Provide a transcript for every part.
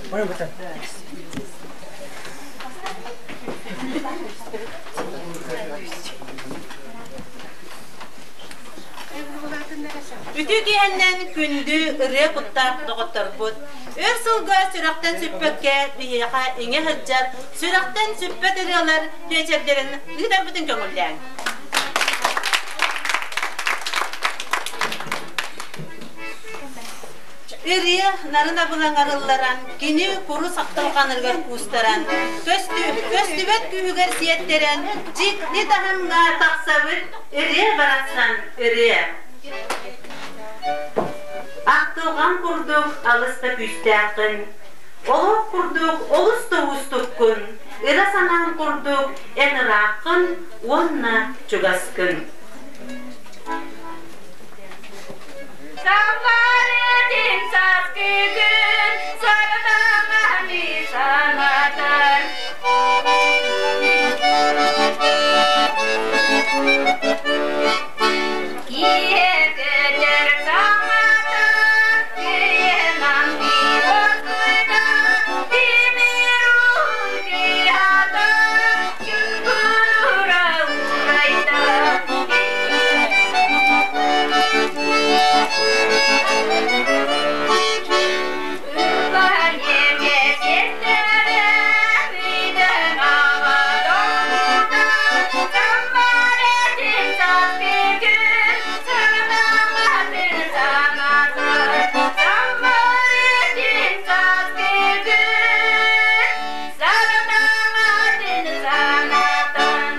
Үтүө киһиннэн күндү ырыа куттаах доҕотторбут, өр сылга сүрэхтэн сүппэккэ биһиэхэ иҥэ сылдьар сүрэхтэн сүппэт ырыалар биэчэрдэрин ыытарбытын көҥүллээҥ. Ырыа нарын абылаҥар ылларан, кини курус ахтылҕанырыгар куустаран, көстүбэт күүһүгэр сиэттэрэн, дьикти таһымҥа тахсабыт ырыа барахсан ырыа. Ахтылҕан курдук алыс да күүстээххин, олох курдук олус да уустуккун, ыра санаан курдук эн ырааххын уонна чугаскын. Самбарытын сааскы күн сардаҥаны санатар. Киһи көтөр саҥата, киһинэн уоскуйда, тимир уһун чуҥкура уурайда. Санатан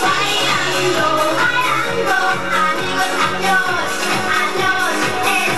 Bailando, bailando, amigos, adiós, adiós.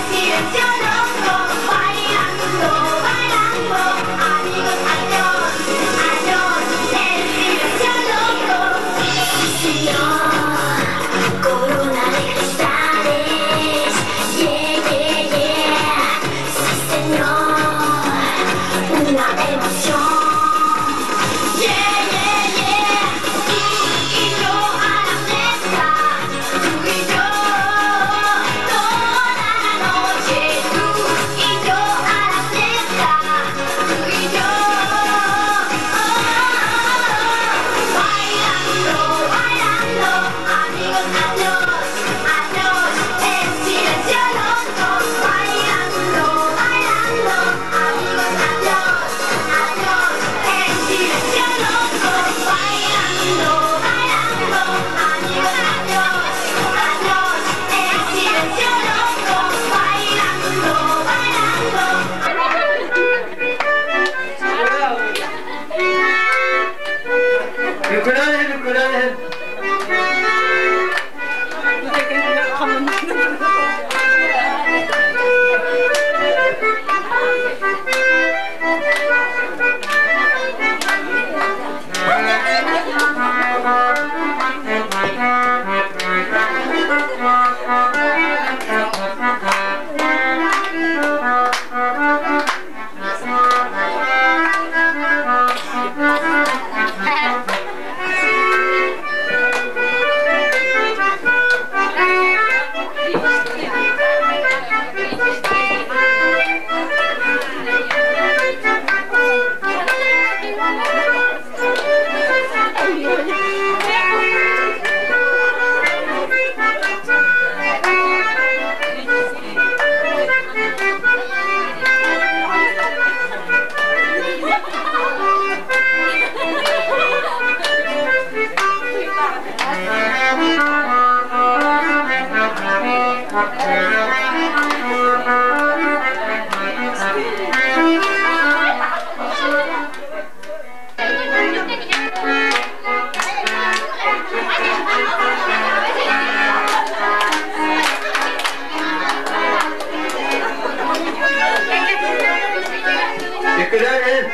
Иккилэр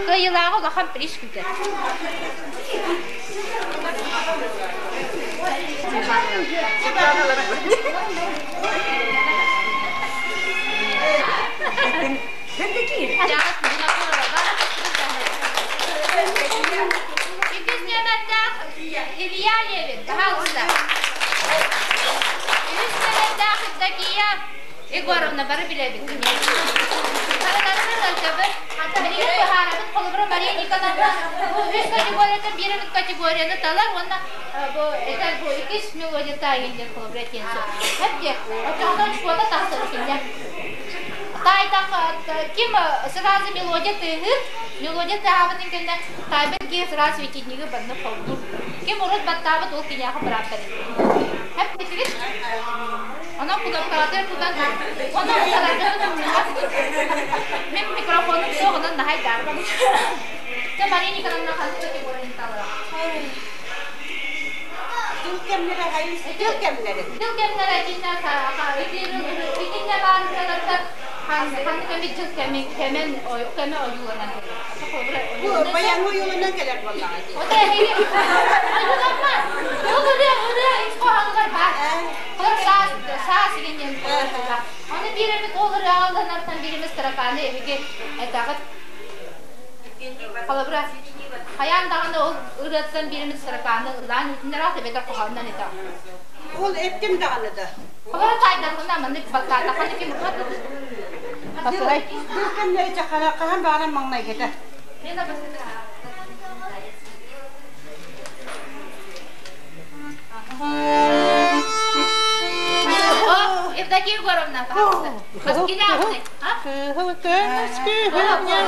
Кыайыылааҕы улахан приз күүтэр. Иккис нүөмэрдээх Илья Левин, пожалуйста. Үһүс нүөмэрдээх Евдокия Егоровна, бары билэбит. Барыларыгар ыалдьабыт. Билигин быһаарабыт, холобура Мария Николаевна бу үс категориятын биир эмит категорияны талар уонна бу этэр бу иккис мелодия таайын диэн холобура этиэн сөп. Эппиэ, оччоҕуна очкуота тахсар кинилэр. Таайтах ким сразу мелодия тыаһыыр, мелодия тыаһаабытын кэннэ таайбыт киһи сразу светильниги банны холбуур. Ким урут баттаабыт ол киниэхэ быраап бэриллэр. Эппитигит? Онон кнопкалатыгар тутан, онон уталаргытын умнубат. Мин микрофонум суох, онон наһай даарбан. Те Мария Николаевна ханнык категорияны талара? кэмнэрэ хайыс дьыл кэмнэрэ. Дьыл кэмнэрэ итиннэ итиннэ баар ырыаларга ханнык эмит дьыл кэми кэмэн кэмэ ойууланан кэлэр. Бу баяҥҥа ойууланан кэлэр буоллаҕа дии. Ото эһиги ойууламмат. Ол ырыа ырыа ис хоһоонугар баар. Холор саас саас игин диэн Аны биир эмит ол ырыаҕа ылланартан биир эмит строфаны эһиги этэҕит. Холобура, хайаан даҕаны ол ырыаттан биир эмит строфаны ыллаан иһитиннэр эбэтэр хоһоонунан этэҕит. Ол эттим даҕаны да. Холобура, таайдарбына маннык баттаатаххына ким Басылай. Дыл кэмнэри хаһан баҕарар маҥнайгыта. Евдокия Егоровна, пожалуйста. Кыһыл көмүс күһүнньэ.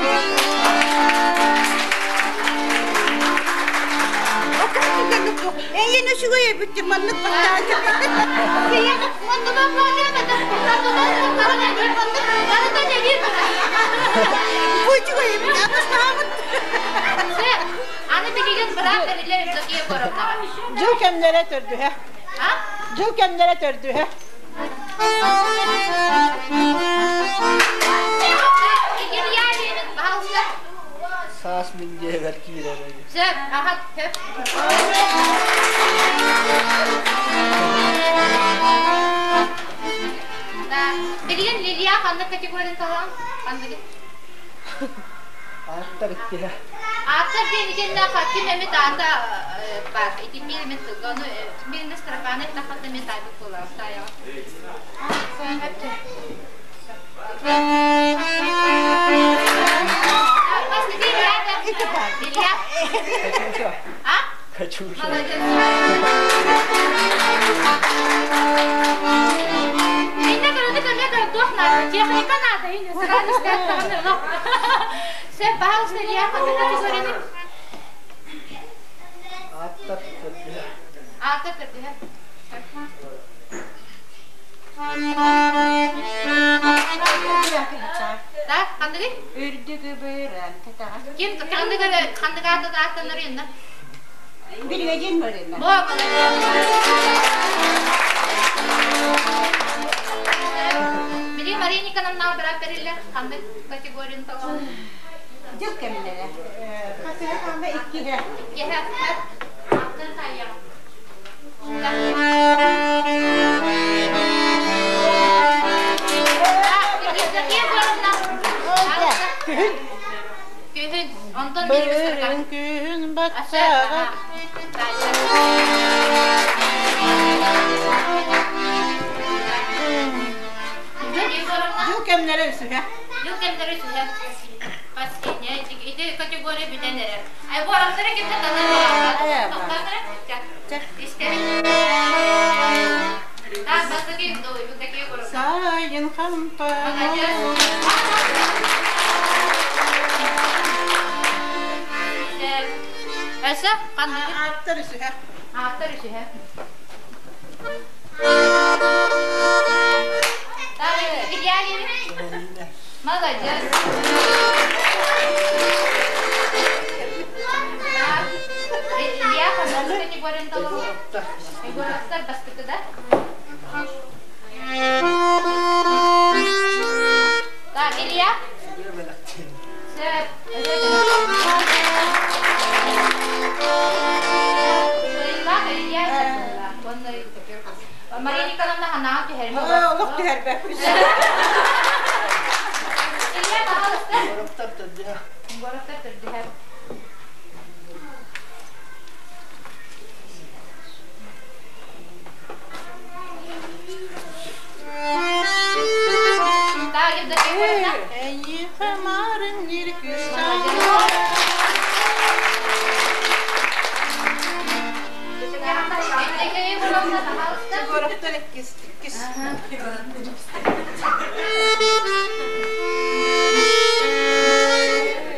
Эйиэн үчүгэй эбит маннык баттаачы. Бу үчүгэй эбит, абыстаабыт. Аны билигин быраап бэриллэр Евдокия Егоровнаҕа. Дьыл кэмнэрэ төрдүһэ. Дьыл кэмнэрэ төрдүһэ. Саас мин дьиэбэр киирэр Сөп, аһат, сөп. Билигин Лилия ханнык категорияны талаҕын? Ханныгын? Ааттар иккиһэ. Ааттар диэн итиннэ ким эмит аата баар. Ити биир эмит тылга ону биир строфаны эттэххэ эмиэ таайбыт буолар. Таайаҕа. Илья. А? Катюша. Молодец. Инна көрөдүк эмиэ туох надо? Техника надо, инна сразу сказать. Все, пожалуйста, Илья, ханнык категорияны? Ааттар төрдүһэ. Ааттар төрдүһэ. Так, ханныгый? Үрдүгү быыран кэтэҕэ. Ким ханнык ханнык ааты ааттанар инна? Билигин барына. Бо, молодец. Били Мария Никоновна быраап бериллер ханнык категорияны талаҕын? Дьыл кэмнэрэ. Хасыһа хаама иккиһэ. Иккиһэ. Аттан тайяҕын. Күһүн. Күһүн. Онтон Бырын күһүн баччаҕа. Дьыл кэмнэрэ үсүһэ. Дьыл кэмнэрэ үсүһэ. Последняя. Ити категория бүтэн эрэр. Ай, бу арахтара кимде талан тоқтатыра? Истэбин. Так, бастакы такие Сайын хампа. Өсө ханныгы? Ааттар үсүһэ. Ааттар үсүһэ. Так, Илья Ильич. Молодец. Илья ханнык категорияны талалар? Егоровтар бастыкы да? Так, Илья? Сөп. Кыайыылаах Илья Мария Николаевна ханаан түһэрмэ. Олох түһэрбэппин. Илья, пожалуйста. Егоровтар төрдүһэ. Егоровтар төрдүһэ. Так, Евдокия Егоровна. Эйиэхэ марын Евдокия Егоровна, пожалуйста. Егоровтар иккис. Иккис.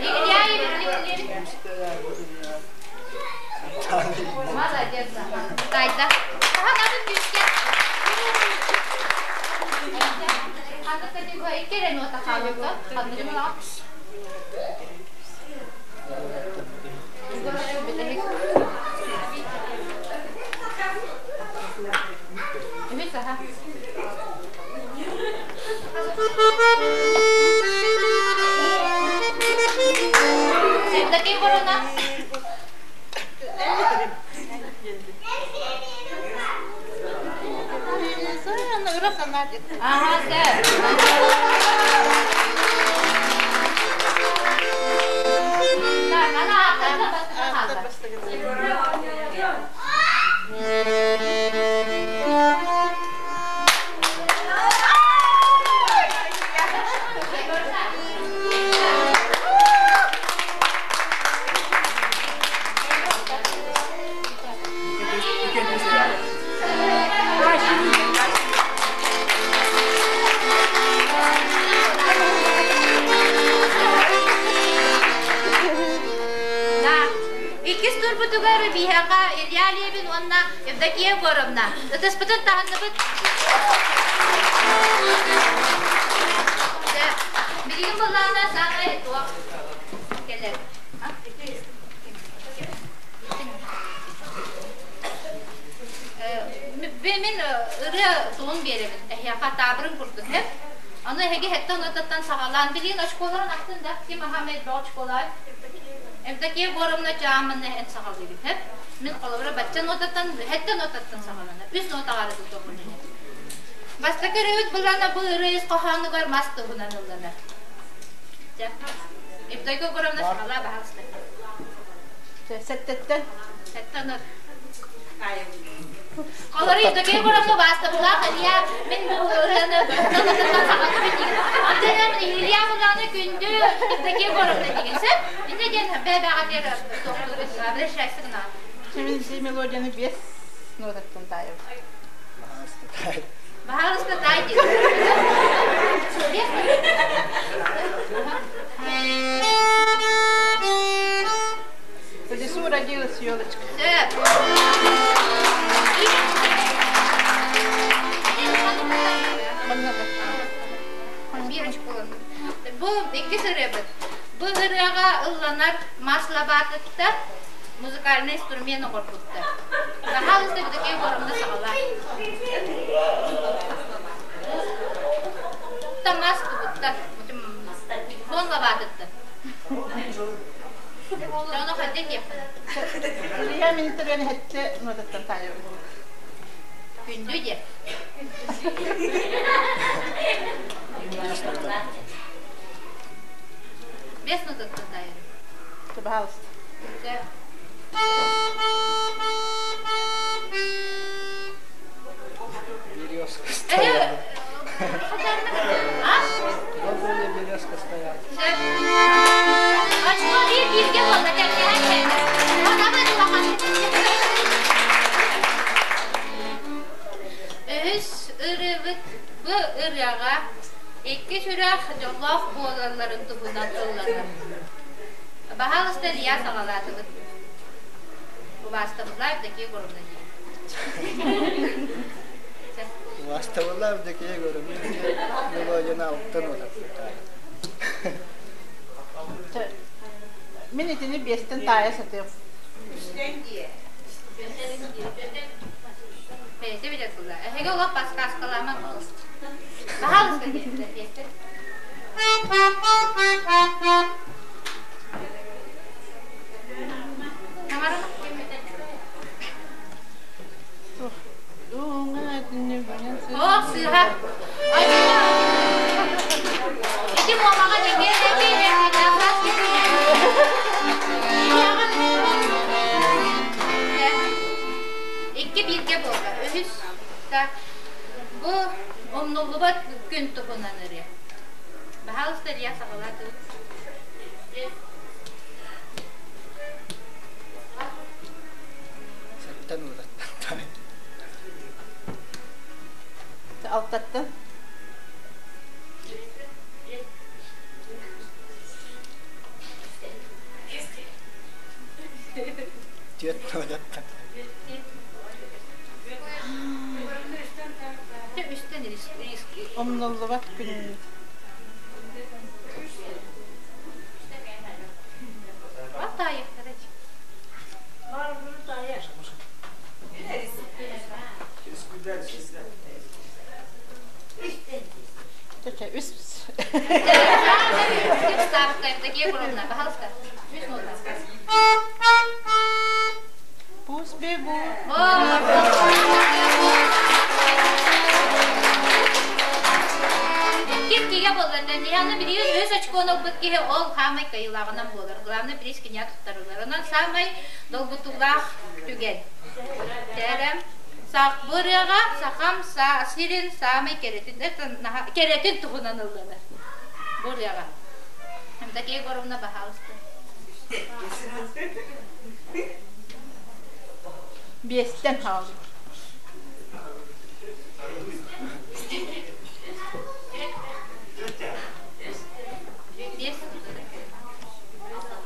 Илья Ильич. Молодец. Тайда. Ага, надо күүскэ. Ханнык категория икки эрэ нота хаалбыта. Ханныгын ылаҕын? Ага, сэр. Так, ана аттарда бастыгы хаалла. Иккис турбутугар биһиэхэ Илья Левин уонна Евдокия Егоровна. Ытыспытын таһынныбыт. Билигин былаана саамай туох кэлэр. Мин ырыа тугун биэрэбин, эһиэхэ таабырын курдук һэп. Аны эһиги хэттэ онототтон саҕалаан, билигин очколарын ахтын да, ким аһа элбэх очколаай. Евдокия Егоровна дьааммын эн саҕалыыбын һэп. Мин холобура бачча нотаттан, хэттэ нотаттан саҕаланар. Үс нотаҕа арытын тоҕунньуна. Бастакы ырыабыт былаана бу ырыа ис хоһоонугар мас туһунан ылланар. Дьэ, Евдокия Егоровна саҕалаа баһаалыста. Сэттэттэн. Сэттэн Олору Евдокия Егоровна убаастабыллаах Илья мин бу ырыаны Антон Илья булааны күндү Евдокия Егоровна деген сөп. Инде диэн бэбэҕэ обращайся гына. Мин мелодияны бес нотаттан таайым. Баһаалыста таай диэн. В лесу родилась елочка. Сөп. Бу иккис ырыабыт. Бу ырыаҕа ылланар мас лабаатыттар музыкальный инструмент оҥорбуттар. Баһаалыста Евдокия Егоровна саҕалаа. Мас тугуттар. Фон лабаатыттар. Ону хайдах диэххин? Илья Министрен хэтте нотаттан таайабын. Күндү диэ. Бес нотаттан таайабын. Пожалуйста. Березка стояла. Добрая березка стояла. Очко биир бииргэ буолла тэҥнэһэн кэллэ. Үһүс ырыабыт бу ырыаҕа икки сүрэх дьоллоох буолалларын туһунан ылланар. Баһаалыста Илья саҕалаатыбыт. Убаастабыллаах Евдокия Егоровна диэн. Убаастабыллаах Евдокия Егоровна мелодияны алтан уотаппыттар. Мин итини биэстэн таайа сатыам. Бэйэтэ билэр була. Эһиги олох подсказкалааман. Баһаалыста биэстэн. Ох, сыыһа. Ити муомаҕа Икки бииргэ буолла. Үһүс так бу умнуллубат күн туһунан ырыа. Баһаалыста Илья саҕалаатыбыт. Сэттэн уураттан. Алтаттан. Түөрт уураттан. Үстэн риск. Умнуллубат күн. Үс. Пусть бегут. Түмүктэнэн иһэ. Аны билигин үс очкону ылбыт киһи ол хаамай кыайыылааҕынан буолар. Главный приз киниэхэ туттарыллар. Онон саамай долгутуулаах түгэн. Тэрэм сах бу ырыаҕа сахам сирин саамай кэрэтин кэрэтин туһунан ылланар. Бу ырыаҕа. Евдокия Егоровна, баһаалыста. Биэстэн хаалбыт. Биэс.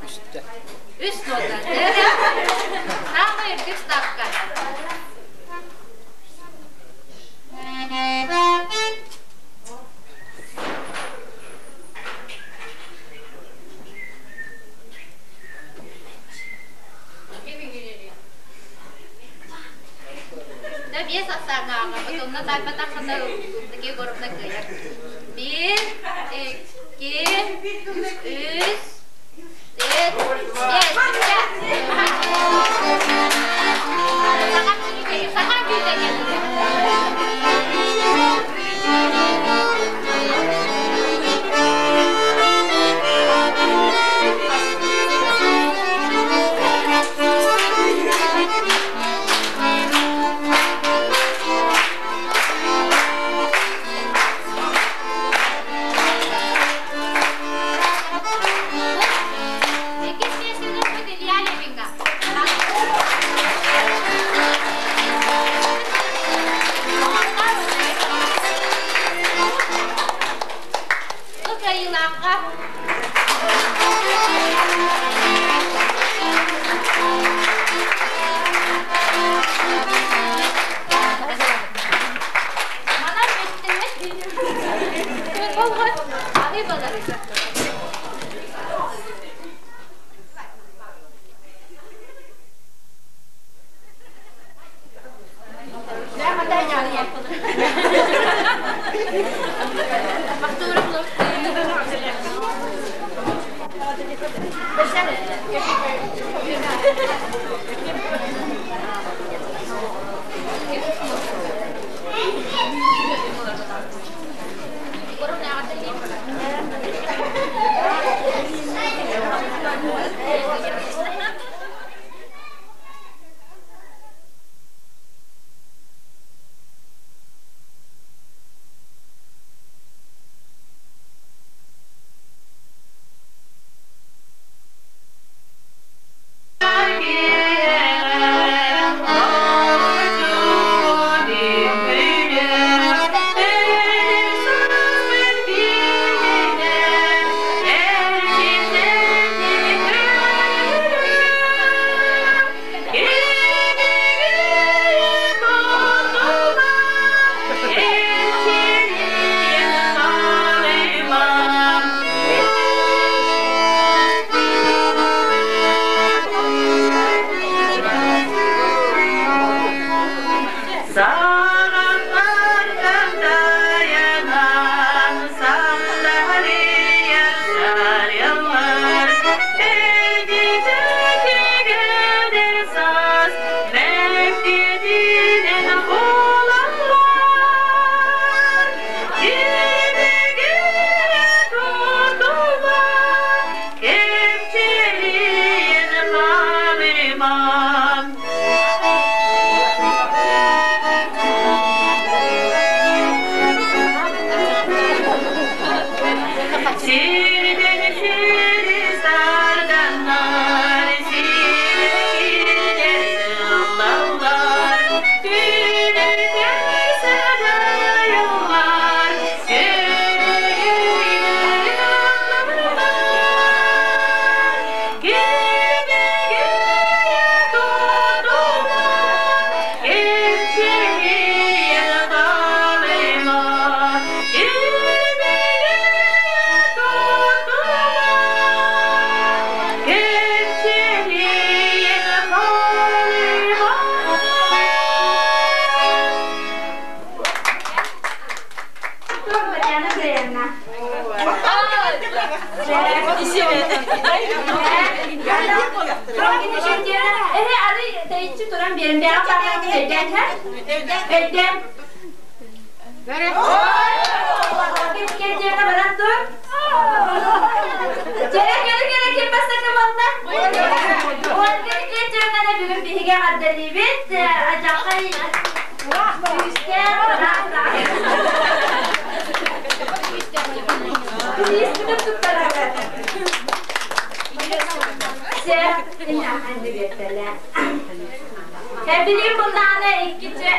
Үстэ. Үс нота. Самый үрдүк ставка. Да биэс ахсааҥҥа потомна таайбатаххына такие Егоровна кыайар. Биир, икки, үс, түөрт, биэс. Саха күүтэ Иккис миэстэни ылбыт Илья Левинга. Бу кыайыылаахха Манан бүттүбүт. Болгон аһый баларыга. Кere кere кere ким бастакы буолла? Ольга Никитична бүгүн биһиги эҕэрдэлиибит. Адьаххай күүстээх Бирииспитин туттарабыт. Билигин буллаҕына иккичэ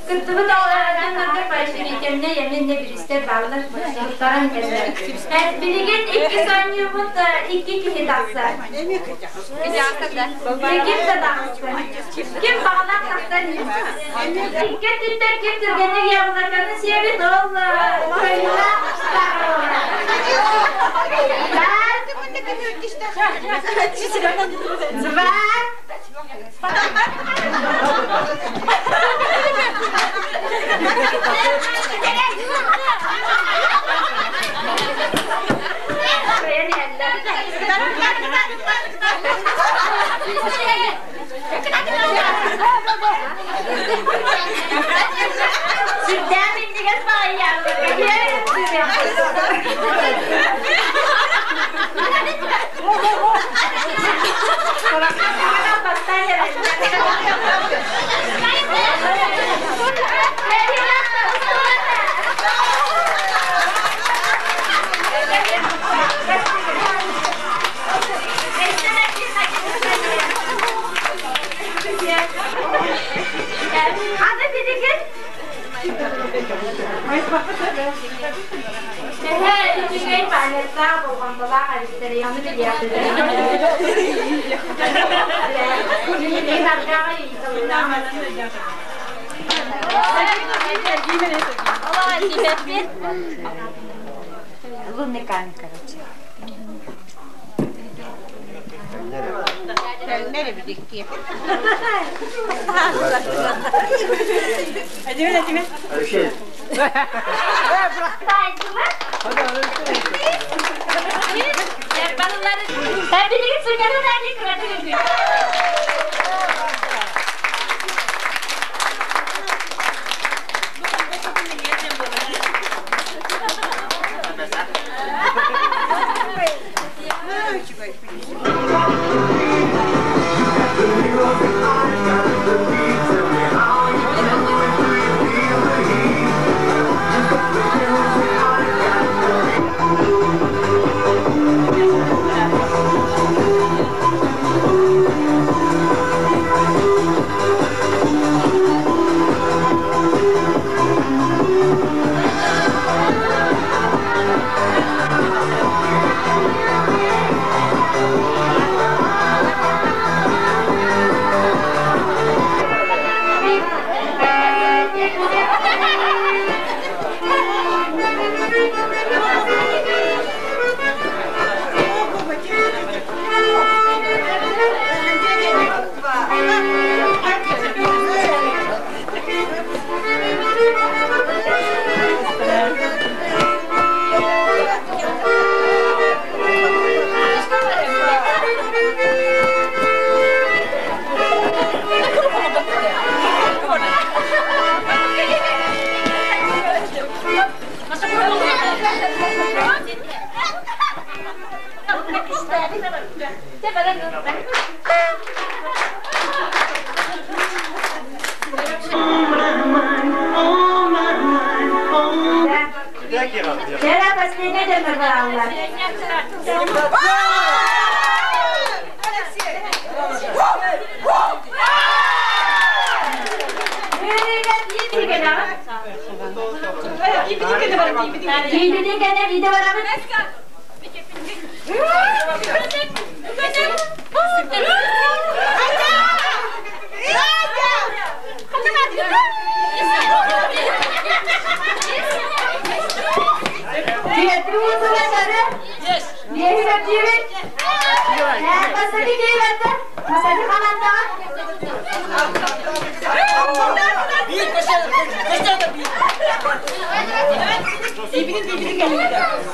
кыттыбыт дьоннорго поощрительнай эмиэ биристэр бааллар туттаран иһэллэр. Билигин икки оонньуубут икки киһи тахсар. Ким да таҕыста. Ким баҕалаах тахсан Икки өттүттэн ким түргэнник яблоканы сиэбит, ол кыайыылаах Два. Сүрдээх минньигэс баҕайы Аны билигин Төһө үчүгэй памяттаах болҕомтолоох эбиттэрий, ону билиэхпит. Лунный камень, короче. Алексей. Билигин сыҥарын ани кыратыгын. Вчера последний день барбараллар.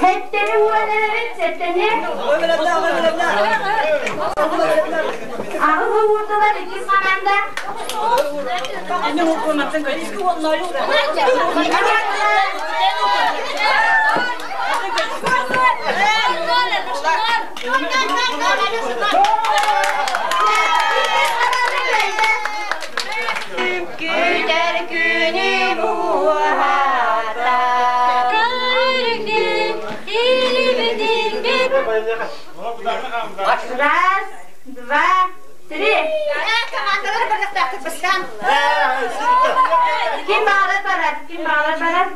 Сэттени уонарабыт, сэттени. Аҕыс уурдулар иккис хамаанда. Күтэр күнүм уһаата. Раз, два, три. Командалар барыахтаахтык бастаан. Ким баҕалар барар, ким баҕалар барар.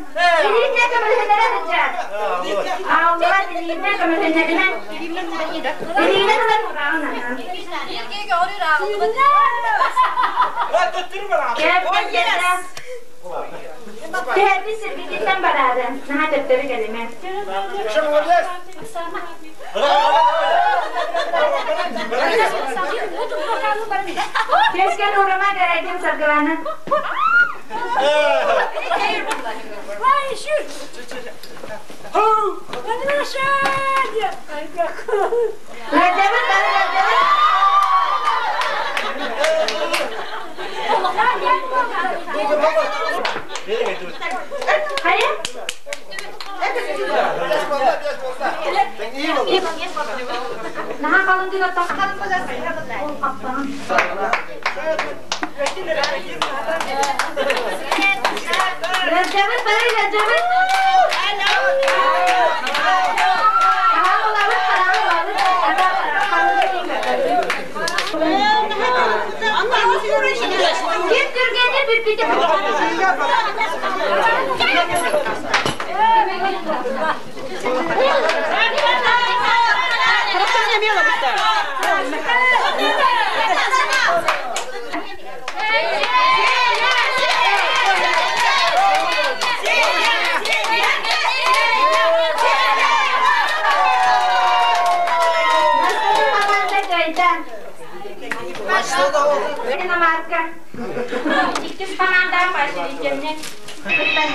Илиитинэ көмөлөһүннэрэ сылдьар. Ааллар илиитинэ көмөлөһүннэринэн. Илиитинэ тылар Түһэрбит сиргититтэн бараары, наһаа төттөрү кэлимэ. Кескен урама кэрэтин саргыланы. Ыалдьабыт, бары ыалдьабыт. Хайа? Наһаа халыҥ гына Ыалдьабыт, бары ыалдьабыт. Ким түргэнник бүппүтэ Иккис командаҕа поощрительный кыттан.